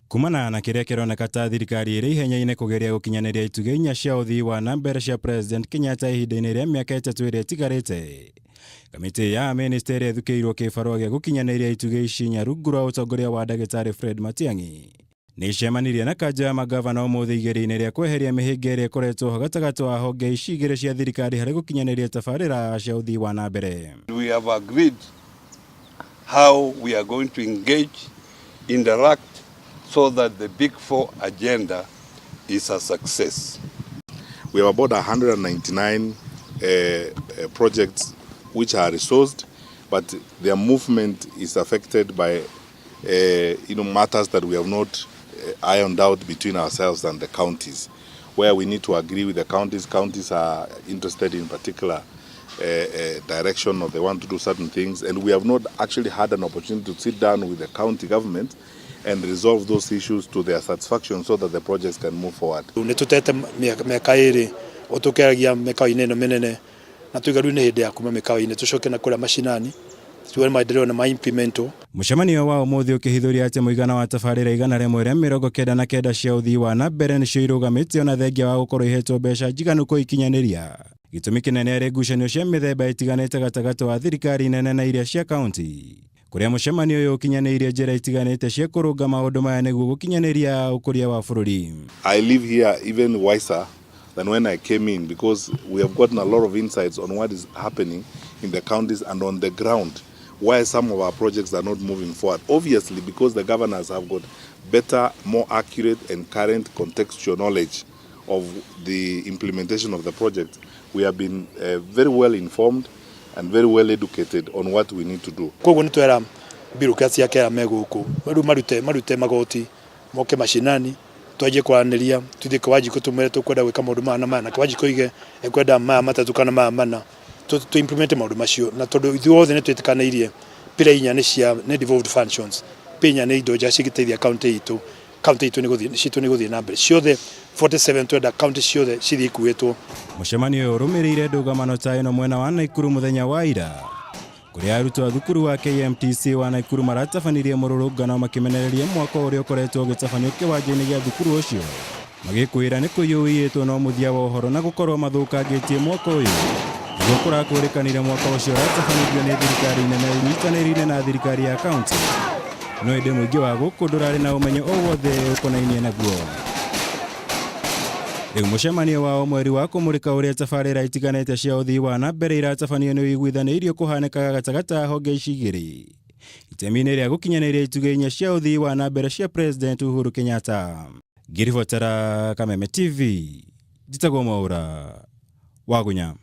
Kumana na kĩrĩa kĩroneka ta thirikari ĩrĩ ihenya-inĩ kũgeria gũkinyanĩria itugĩ inya cia ũthii wa na mbere cia President Kenyatta ihinda-inĩ rĩa mĩaka 3 ĩrĩa ĩtigarĩte. Kamĩtĩ ya amĩnĩsta ĩrĩa ĩthukĩirwo kĩbarũa gĩa gũkinyanĩria itugĩ ici inya rungu rwa ũtongoria wa Ndagĩtarĩ Fred Matiang'i nĩ icemanirie na kanjũ ya mangavana ũmũthĩ igeria-inĩ rĩa kweheria mĩhĩnga ĩrĩa ĩkoretwo ho gatagatĩ wa honge ici igĩrĩ cia thirikari harĩ gũkinyanĩria tabarĩra cia ũthii wa na mbere. We have agreed how we are going to engage, interact, so that the Big Four agenda is a success. We have about 199 projects which are resourced, but their movement is affected by matters that we have not ironed out between ourselves and the counties, where we need to agree with the counties. Counties are interested in particular direction, or they want to do certain things, and we have not actually had an opportunity to sit down with the county government and resolve those issues to their satisfaction so that the projects can move forward. Nĩ tũtete mĩaka 2 ũtũkeragia mĩkawa-inĩ ĩno mĩnene, na tuiga rĩu nĩ hĩndĩ ya kuma mĩkawa-inĩ tũcoke na kũrĩa macinani tuone maendeleo na ma-implementwo. Mũcemanio wa ũmũthĩ ũkĩhithũria atĩ mũigana wa tabarĩra 199 cia ũthii wa na mbere nĩcio irũgamĩte ona thengia wa gũkorwo ihetwo mbeca njiganu kũikinyanĩria. Gĩtũmi kĩnene arĩ ngucanio cia mĩthemba ĩtiganĩte gatagatĩ wa thirikari nene na iria cia kaunti, kũrĩa mũcemanio ũyũ ũkinyanĩirie njĩra itiganĩte cia kũrũnga maũndũ maya nĩguo gũkinyanĩria ũkũria wa bũrũri. I live here even wiser than when I came in, because we have gotten a lot of insights on what is happening in the counties and on the ground, why some of our projects are not moving forward. Obviously, because the governors have got better, more accurate and current contextual knowledge of the implementation of the project, we have been very well informed and very well educated on what we need to do. Koguo nĩ twera bureaucrats ya kera me gũkũ rĩu marute magoti moke macinani, twanjie kwaranĩria, tuthiĩ kwa Wanjikũ tũmwĩre tũkwenda gwĩka maũndũ maya na maya, na Wanjikũ oige ekwenda maya matatũ kana maya mana, tũ implement maũndũ macio. Na tondũ ithuĩ othe nĩ twĩtĩkanĩirie pillar inya nĩ cia nĩ devolved functions, pillar inya nĩ indo njega cingĩteithia county itũ, county itũ nĩ gũthiĩ citũ nĩ gũthiĩ na mbere ciothe 47, twenda county ciothe cithiĩ ikuĩtwo. Mũcemanio ũyũ ũrũmĩrĩire ndũgamano ta ĩno mwena wa Naikuru mũthenya wa ira, kũrĩa arutwo a thukuru wa KMTC wa Naikuru maratabanirie mũrũrũngano makĩmenereria mwako ũrĩa ũkoretwo ũgĩtabanio kĩwanja-inĩ gĩa thukuru ũcio, magĩkwĩra nĩ kũiyũiyĩtwo no mũthia wa ũhoro na gũkorwo mathũkangĩtie mwako ũyũ. Nĩguo kũrakũrĩkanire mwako ũcio ũratabanĩrio nĩ thirikari nene ũnyitanĩrĩire na thirikari ya kaunti, no ĩndĩ mũingĩ wa gũkũ ndũrarĩ na ũmenyo o wothe ũkonainie naguo. Rĩu mũcemanio wao mweri wa kũmũrĩka ũrĩa tabarĩra itiganĩte cia ũthii wa na mbere iratabanio nĩ ũiguithanĩirio kũhanĩkaga gatagatĩ ka honge ici igĩrĩ itemi-inĩ rĩa gũkinyanĩria itugĩ inya cia ũthii wa na mbere cia President Uhuru Kenyatta. Ngĩribotera Kameme TV, njĩtagwo Mwaũra Wagunya.